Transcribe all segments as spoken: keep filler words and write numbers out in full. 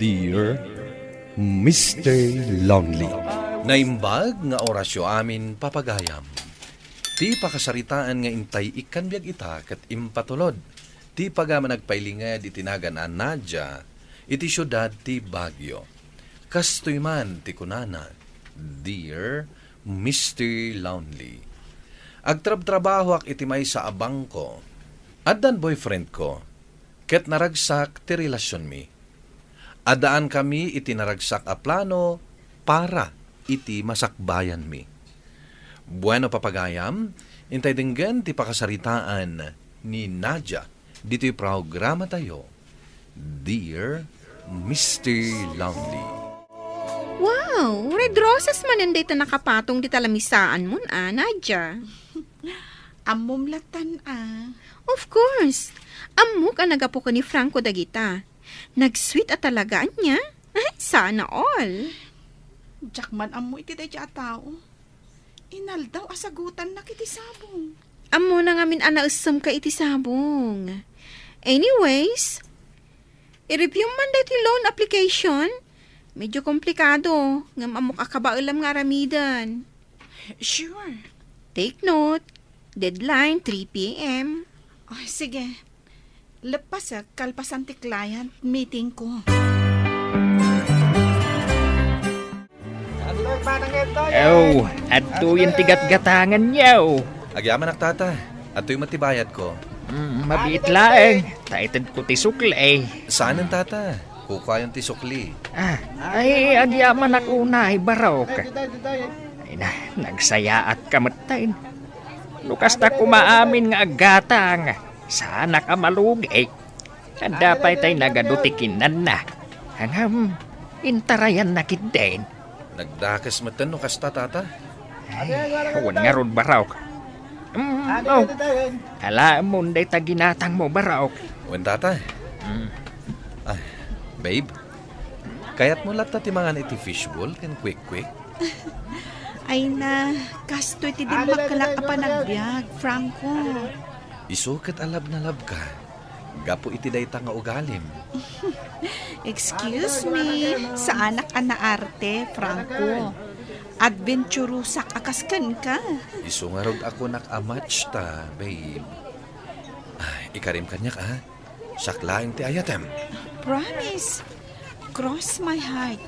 Dear Mister Lonely. Naimbag nga orasyo amin, papagayam. Ti pakasaritaan nga intay ikkan biag ita ket impatulod ti pagaman agpailinged iti nagan a Nadia iti siudad ti Baguio. Kastoy man ti kunana, Dear Mister Lonely. Agtrabtrabahoak iti maysa a bangko. Addan boyfriend ko, ket naragsak ti relasionmi. Addaan kami iti naragsak a plano para iti masakbayanmi. Bueno, papagayam, intay denggen ti pakasaritaan ni Nadia ditoy programatayo, Dear Mister Lonely. Wow! Red roses manen dayta nakapatong dita lamisaanmon, a, Nadia. Ammom latan, a. Of course. Ammok a nagapu ken ni Franco dagita. Nag-sweet a talaga, ania? Sana all. Diak man ammo iti daydiay a tao. Inaldaw a sagutannak iti sabong. Ammona ngamin a naessemka iti sabong. Anyways, i-review man daytoy loan application. Medyo komplikado, ngem ammok a kabaelam nga aramiden. Sure. Take note, deadline three p.m. Oh, sige. Leppasek kalpasan ti client meeting ko. Ew, adtoyen ti gatgatanganyo. Agyamanak, tata. Adtoy met ti bayadko. Mm, mabiit laeng. Ta itedko ti sukli. Saanen, tata? Kukuayon ti sukli. Ah, ay, agyamanak unay, barok. Ay na, nagsayaatka metten. No kasta koma amin nga aggatang, saanak a malugi. Adda pay tay nagadu ti kinanna. Ngem, intarayanna ketdin. Nagdakes metten no kasta, tata. Ay, wen ngarud, barok. Mm, oh. Alaemon dayta ginatangmo, barok. Wen, tata. Mm. Ah, babe, kayatmo latta ti mangan iti fishball ken kwek-kwek? Ay na, kastoy ti dimmakkelak a panagbiag, Franco. Isu ket a love na love ka gapu iti dayta nga ugalim. Excuse me, saanak a naarte, Franco. Adventurosak a kas kenka. Isu ngarud a kunak a match ta, babe. Ah, ikarim kaniak, a. Siak laeng ti ayatem. Promise. Cross my heart.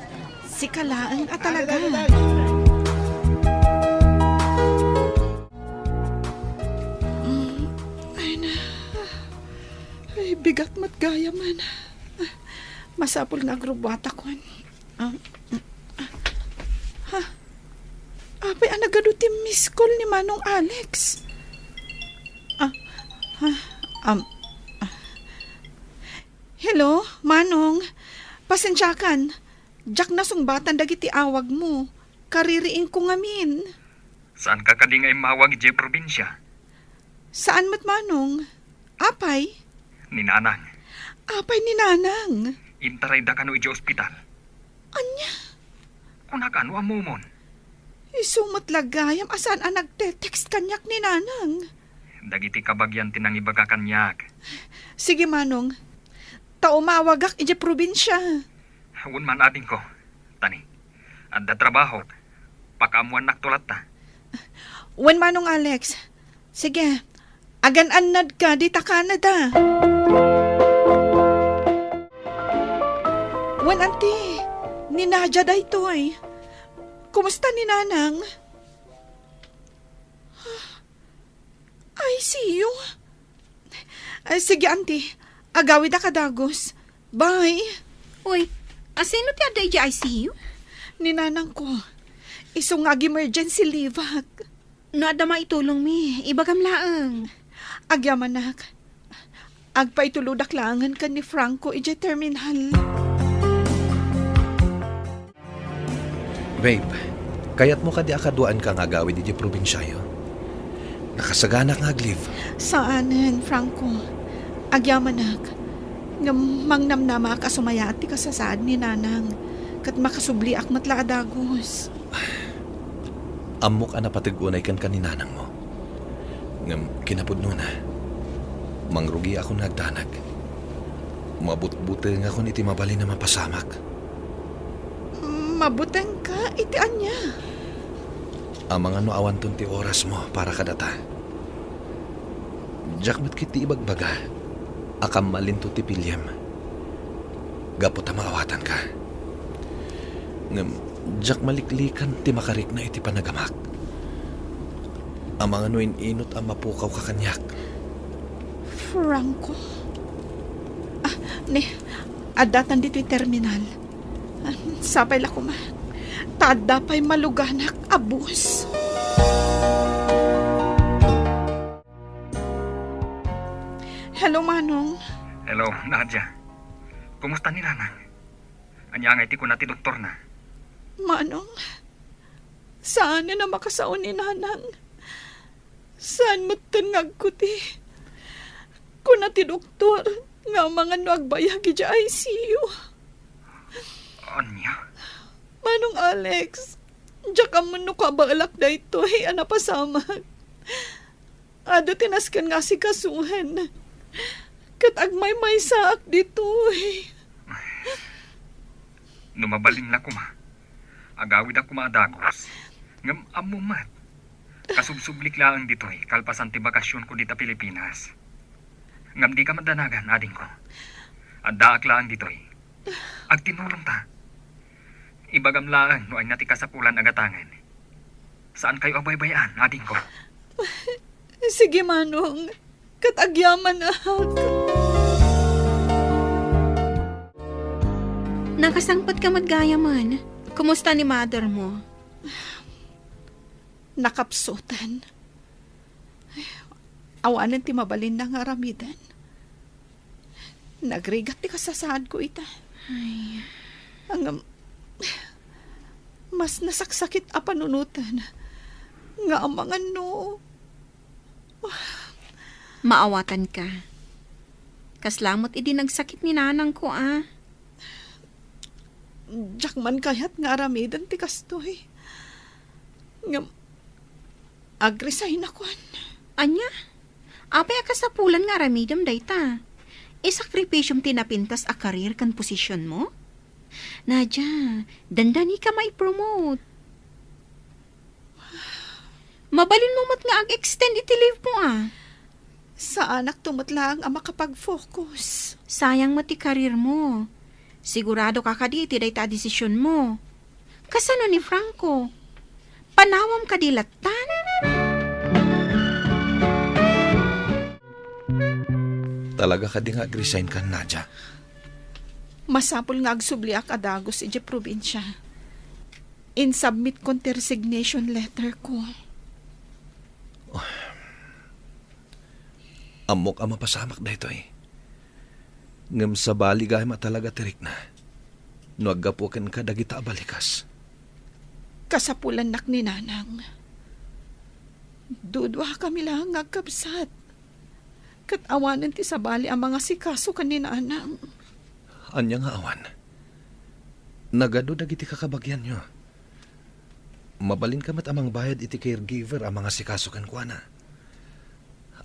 Sika laeng a talaga. Mm, ay na. Ay, bigat met gayamen. Masapul nga agrubuatakon. Ah, ah, ha? Apay a nagadu ti miss call ni Manong Alex? Ah, ah, um, ah. Hello, Manong. Pasensiakan. Diak nasungbatan dagiti awagmo. Kaririingko ngamin. Saanka kadi nga immawag idiay probinsia? Saan met, Manong. Apay? Ni Nanang. Apay ni Nanang? Intarayda kano idiay ospital. Ania? Kunak, no ammomon. Isu met la gayam a saan a nagte-text kaniak ni Nanang. Dagiti kabagian ti nangibaga kaniak. Sige, Manong. Ta umawagak idiay probinsia. Wen man, adingko. Tani, adda trabahok. Pakaammoannakto latta. Wen, Manong Alex. Sige, agan-annadka dita Canada. Wen, Auntie, ni Nadia daytoy. Kumusta ni Nanang? I C U? Ay, sige, Auntie. Agawidak a dagus. Bye. Uy, a sino ti adda idiay I C U? Ni Nanangko. Isu nga ag-emergency leave-ak. No adda maitulongmi, ibagam laeng. Agyamanak. Agpaitulodak laengen ken ni Franco idiay terminal. Babe, kayatmo kadi a kaduaenka nga agawid idiay probinsiayo? Nakasaganak nga ag-leave. Saanen, Franco. Agyamanak. Ngem mangnamnamaak a sumayaat ti kasasaad ni Nanang, ket makasubliak met la a dagus. Ammok a napateg unay kenka ni Nanangmo. Ngem kinapudnona, mangrugiakon nga agdanag. Mabutbutengakon iti mabalin a mapasamak. Mabutengka iti ania? Amangan no awanton ti orasmo para kadata. Diak met ket ti ibagbaga a kammalinto ti piliem gapu ta maawatanka. Ngem diak maliklikan ti makarikna iti panagamak. Amangan no in-inut a mapukawka kaniak. Franco? Ah, ni, addatan ditoy terminal. Ah, sapay la koma. Ta adda pay maluganak a bus. Hello, Manong. Hello, Nadia. Kumusta ni Nanang? Ania ngay ti kuna ti doktorna? Manong, saanen a makasao ni Nanang. Saan metten nga agkuti. Kuna ti doktor nga amangan no agbayag idiay I C U. Ania? Manong Alex, diak ammo no kabaelak daytoy a napasamak. Adu ti nasken nga asikasuhen. Ket agmaymaysaak ditoy. No mabalin la koma, agawidak koma a dagus. Ngem ammom met, kasubsublik laeng ditoy kalpasan ti bakasionko dita Pilipinas. Ngem dika madanagan, adingko. Addaak laeng ditoy. Agtinulongta. Ibagam laeng no ania ti kasapulan a gatangen. Saankayo a baybay-an, adingko. Sige, Manong. Ket agyamanak. Nakasangpetka met gayamen. Kumusta ni mother mo? Nakapsutan. Awanen ti mabalinna nga aramiden. Nagrigat ti kasasaadko ita. Ay. Ngem, mas nasaksakit a panunoten nga amangan no. Maawatanka. Kasla met idi nagsakit ni nanangko, a. Diak man kayat nga aramiden ti kastoy. Ngem, agresign akon. Ania? Apay a kasapulan nga aramidem dayta? Isakripisyom ti napintas a career ken position mo? Nadia, dandanika maipromote. Mabalin mo met nga ag-extend iti leave mo, a. Saanakto met laeng a makapag-focus. Sayang met ti career mo. Sigurado ka kadi iti dayta a desisyon mo? Kasano ni Franco? Panawam kadi lattan? Talaga kadi nga ag-resign kan, Nadia? Masapul nga agsubliak a dagus idiay probinsia. Insubmitkon ti resignation letter ko. Ammok a mapasamak daytoy. Ngem sabali gayam a talaga ti rikna no aggapu kenka dagita a balikas. Kasapulannak ni Nanang. Duduakami laeng nga agkabsat. Ket awanen ti sabali a mangasikaso ken ni Nanang. Ania nga awan? Nagadu dagiti kakabagianyo. Mabalinka met a mangbayad iti caregiver a mangasikaso kenkuana.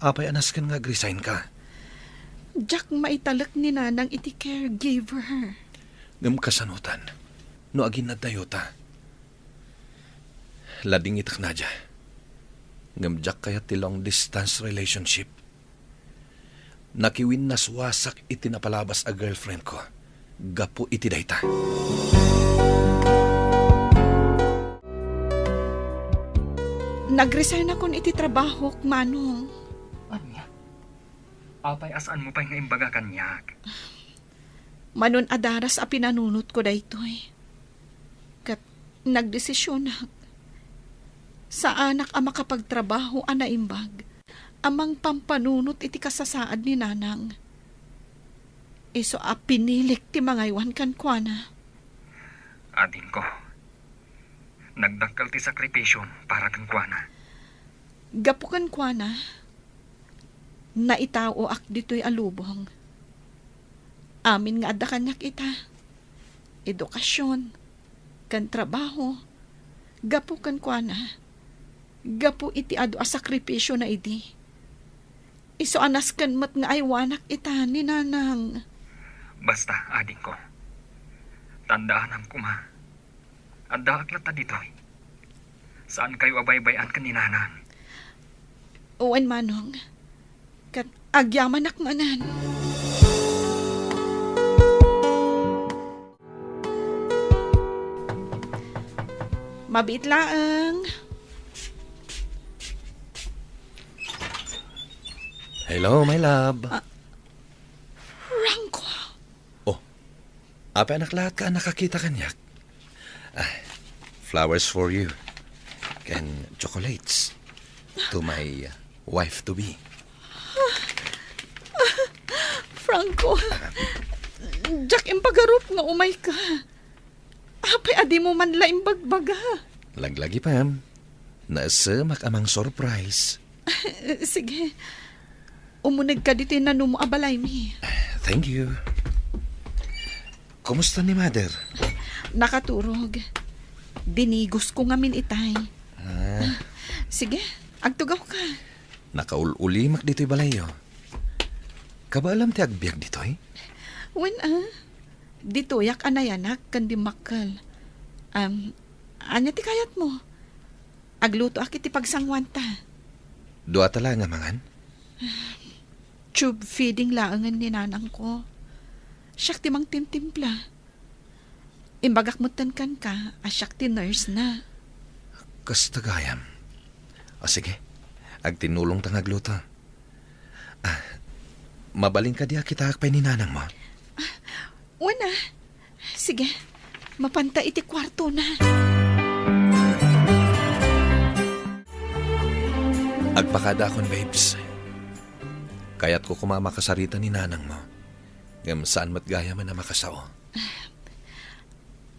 Apay a nasken nga ag-resignka? Diak maitalek ni Nanang iti caregiver. Ngem kasanotan, no aginnaddayota? Ladingitak, Nadia. Ngem diak kayat ti long distance relationship. Nakiwinnaswasak iti napalabas a girlfriend ko gapu iti dayta. Nag-resignakon iti trabahok, Manong. Ania? Apay a saanmo pay nga imbaga kaniak? Manon a daras a pinanunotko daytoy. Ket nagdesisionak. Saanak a makapagtrabaho a naimbag a mangpampanunot iti kasasaad ni Nanang. Isu a pinilik ti mangaywan kenkuana. Adingko, nagdakkel ti sakripisyom para kenkuana. Gapu kenkuana, naitaoak ditoy a lubong. Amin nga adda kaniak ita, edukasyon, ken trabaho, gapu kenkuana, gapu iti adu a sakripisyona idi. Isu a nasken met nga aywanak ita ni Nanang. Basta, adingko. Tandaanam koma. Addaak latta ditoy. Saankayo a baybay-an ken ni Nanang. Wen, Manong. Ket agyamanak manen. Mabiit laeng. Hello, my love. Ah, Franco. Oh, apay a naklaat ka a nakakita kaniak? Ah, flowers for you. Ken chocolates to my, uh, wife-to-be. Franco, diak impagarup nga umayka. Apay a dimo man la imbagbaga? Laglagipem. Naesemak a mang-surprise. Sige. Umunegka ditoy nanumo a balaymi. Thank you. Kumusta ni Mother? Nakaturog. Dinigosko ngamin itay. Ah. Sige, agtugawka. Nakaul-ulimak ditoy balayyo. Kabaelam ti agbiag ditoy? Wen, ah. Ditoyak a nayanak ken dimmakkel. Am, ania ti kayatmo? Aglutoak iti pagsanguanta. Duata laeng a mangan? Tube feeding laengen ni nanangko. Siak ti mangtimtimpla. Imbagak metten kenka a siak ti nurse na. Kasta gayam. O sige, agtinulongta nga agluto. Ah, mabalin kadi a kitaak pay ni nanangmo? Wen a. Sige, mapanta iti kuartona. Agpakadaakon, babes. Kayatko koma a makasarita ni nanangmo. Ngem saan met gayamen a makasao.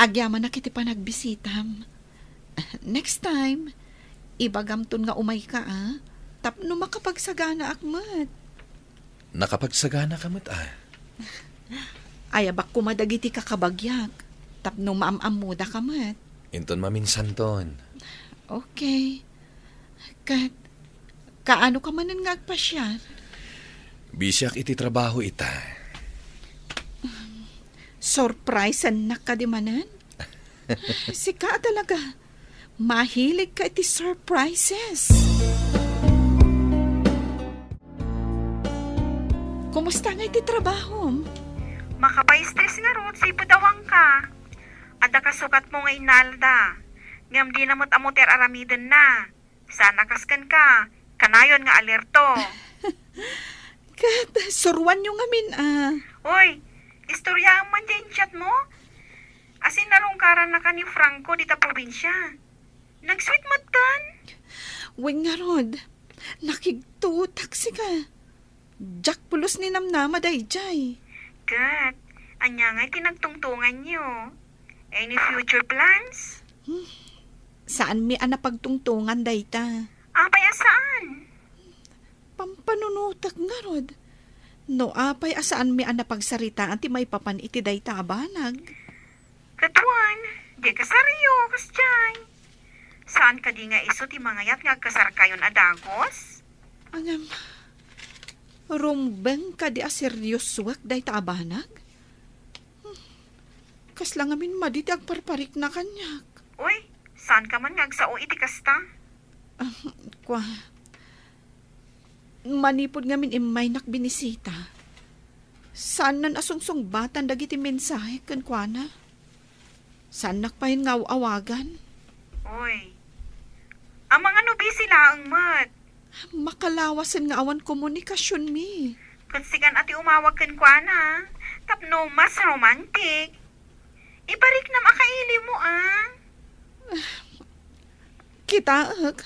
Agyamanak iti panagbisitam. Next time, ibagamton nga umayka, a, tapno makapagsaganaak met. Nakapagsaganaka met, a. Ayabak koma dagiti kakabagiak, tapno maam-ammodaka met. Inton maminsanton. Okay. Ket, kaano ka manen nga agpasiar? Bisiak iti trabaho ita. Surprisennak kadi manen? Sika a talaga. Mahilig ka iti surprises. Kumusta nga iti trabahom? Makapaistres ngarud, sipud awanka. Adda kasukatmo nga inalda. Ngem dina met ammo ti ar-aramidenna. Saan a kas kenka, kanayon nga alerto. Ket suruanyo ngamin, a. Oy, istoryaem man diay chatmo? A sinarungkarannaka ni Franco dita probinsia. Nag-sweet metten? Wen ngarud, nakigtutak sika. Diak pulos ni namnama daydiay. Ket, ania ngay ti nagtungtonganyo? Any future plans? Hmm, saanmi a napagtungtongan dayta. Apay a saan? Pampanunotek ngarud. No apay a saanmi a napagsaritaan ti maipapan iti dayta a banag. Ket wen, di kasario, kasdiay. Saan kadi nga isu ti mangayat nga agkasarkayon a dagus? Ngem, rumbeng kadi a seriosoek dayta a banag? Hmm, kasla ngamin madi ti agparparikna kaniak. Uy, saanka man nga agsao iti kasta? Ah, kua, manipud ngamin immaynak binisita, saannan a sungsungbatan dagiti mensahe kenkuana. Saannak payen nga aw-awagan. Uy, amangan no busy laeng met. Makalawasen nga awan komunikasionmi. Ket sikan a ti umawag kenkuana, tapno mas romantic. Ipariknam a kailimo, a. Kitaek,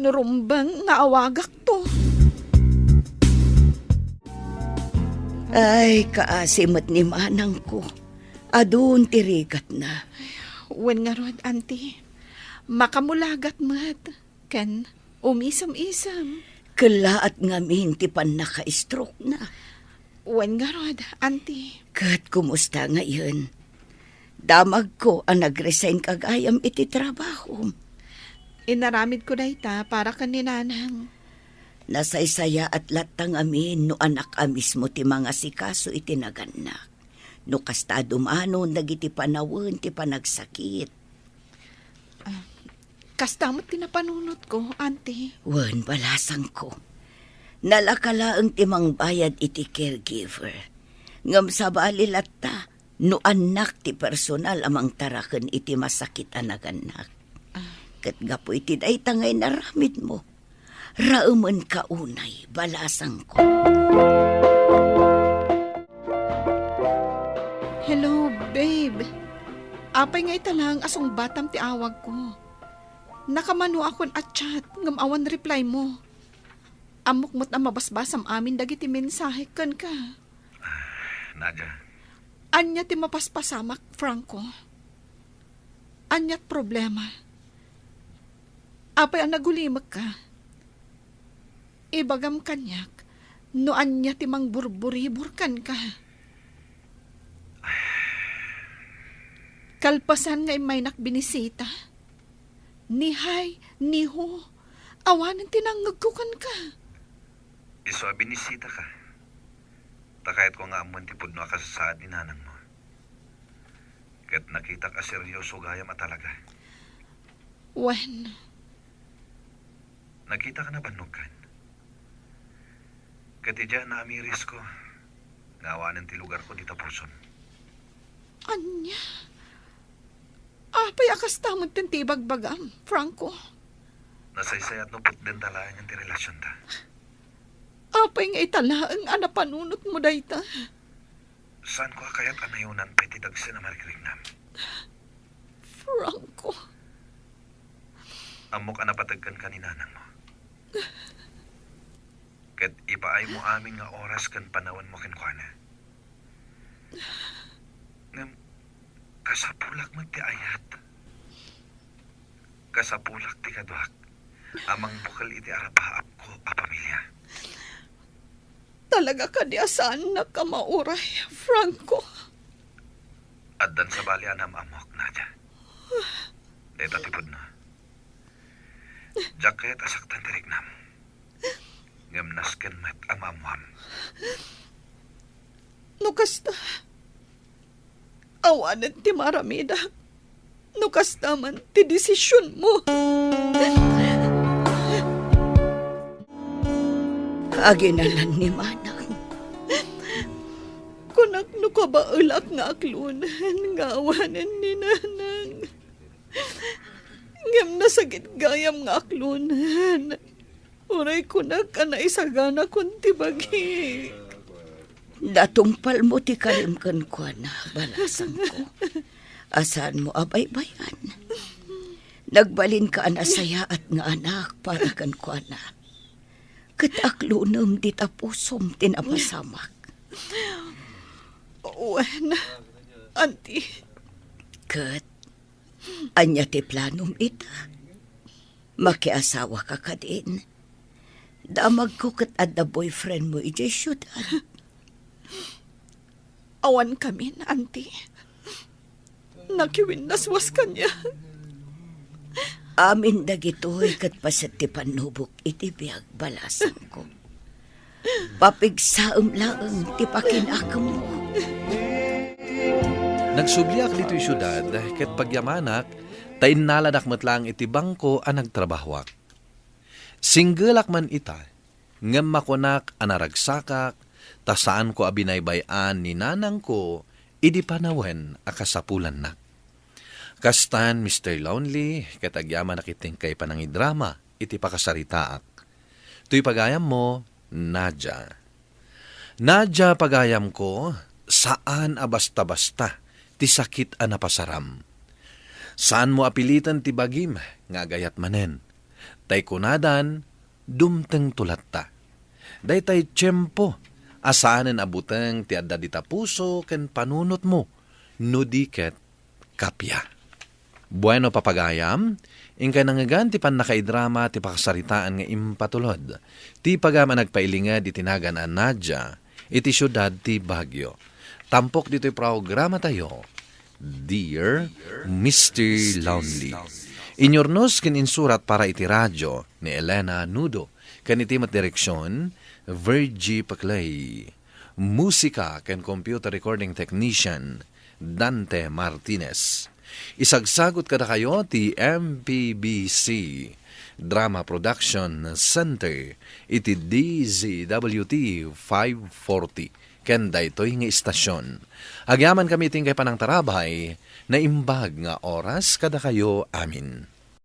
no rumbeng nga awagakto. Ay, kaasi met ni manangko. Adun ti rigatna. Wen ngarud, Auntie. Makamulagat met. Ken umisem-isem. Kellaat ngamin ti pannaka-stroke-na. Wen ngarud, Auntie. Ket kumusta ngayen? Damagko a nag-resign ka gayam iti trabahom. Inaramidko dayta para ken ni Nanang. Nasaysayaat latta ngamin no anak a mismo ti mangasikaso iti nagannak. no kasta a dumanon dagiti panawen ti panagsakit. Ah, kasta met ti napanunotko, Auntie. Wen, balasangko. Nalaka laeng ti mangbayad iti caregiver. Ngem sabali latta, no annak ti personal a mangtaraken iti masakit a nagannak. Ah. Ket gapu iti dayta nga inaramidmo, raemenka unay, balasangko. Hello, babe. Apay nga ita laeng a sungbatam ti awagko? Nakamanoakon a chat ngem awan reply mo. Ammok met a mabasbasam amin dagiti mensahe kenka. Nadia. Ania ti mapaspasamak, Franco? Aniat problema? Apay a nagulimekka? Ibagam kaniak no ania ti mangburburibur kenka. Kalpasan nga immaynak binisita, ni hi, ni ho, awanen ti nangngegko kenka. Isu a binisitaka, ta kayatko nga ammoen ti pudno a kasasaad ni nanangmo. Ket nakitak a seryoso gayam a talaga. Wen. Nakitaka a bannogkan. Ket idiay namirisko nga awanen ti lugarko dita pusom. Ania? Apay a kasta met ti ibagbagam, Franco? Nasaysayat no putdenta laengen ti relasionta. Apay nga ita laeng a napanunotmo dayta? Saanko a kayat a nayonan pay ti dagsen a marikriknam. Franco. Ammok a napateg kenka ni nanangmo. Ket ipaaymo amin nga oras ken panawenmo kenkuana. Ngem kasapulak met ti ayat. Kasapulak ti kaduak a mangbukel iti arapaapko a pamilia. Talaga kadi a saannak a mauray, Franco? Addan sabali a naam-ammok, Nadia. Dayta ti pudno. Diak kayat a saktan ti riknam. Ngem nasken met a maammuam. No kasta, awanen ti maaramidak no kasta man ti desisionmo. Aginalan ni Manang. Kunak no kabaelak nga aklonen nga awanen ni Nanang. Ngem nasakit gayam nga aklonen. Uray kunak a naisaganakon ti bagik. Natungpalmo ti karim kenkuana, balasangko. A saanmo a baybay-an. Nagbalinka a nasayaat nga anak para kenkuana. Ket aklonem dita pusom ti napasamak. Wen, Auntie. Ket ania ti planom ita? Makiasawaka kadin? Damagko ket adda boyfriendmo idiay siudad. Awankamin, Auntie. Nakiwinnaswas kaniak. Amin dagitoy ket paset ti pannubok iti biag, balasangko. Papigsaem laeng ti pakinakemmo. Nagsubliak ditoy siudad ket pagyamanak ta innaladak met laeng iti bangko a nagtrabahoak. Singgelak man ita, ngem makunak a naragsakak ta saanko a binaybay-an ni nanangko idi panawen a kasapulannak. Kastan, Mister Lonely, ket agyamanak iti inkay panangidrama iti pakasaritaak. Toy pagayammo, Nadia. Nadia, pagayamko, saan a basta-basta ti sakit a napasaram. Saanmo a piliten ti bagim nga agayat manen. Tay kunadan, dumtengto latta. Daytay tiempo a saanen a buteng ti adda dita puso ken panunotmo, no di ket kappia. Bueno, papagayam, inkay nangngegan ti pannakaidrama ti pakasaritaan nga impatulod ti pagayam a nagpailinged iti nagan a Nadia iti siudad ti Baguio. Tampok ditoy programatayo, Dear Mister Lonely. Inyurnos ken insurat para iti radio ni Elena Nudo, ken iti met direksion, Virgie Paclay. Musika ken computer recording technician, Dante Martinez. Isagsagut kadakayo ti M P B C Drama Production Center iti D Z W T five forty ken daytoy nga istasyon. Agyamankami iti inkay panangtarabay, naimbag nga oras kadakayo amin.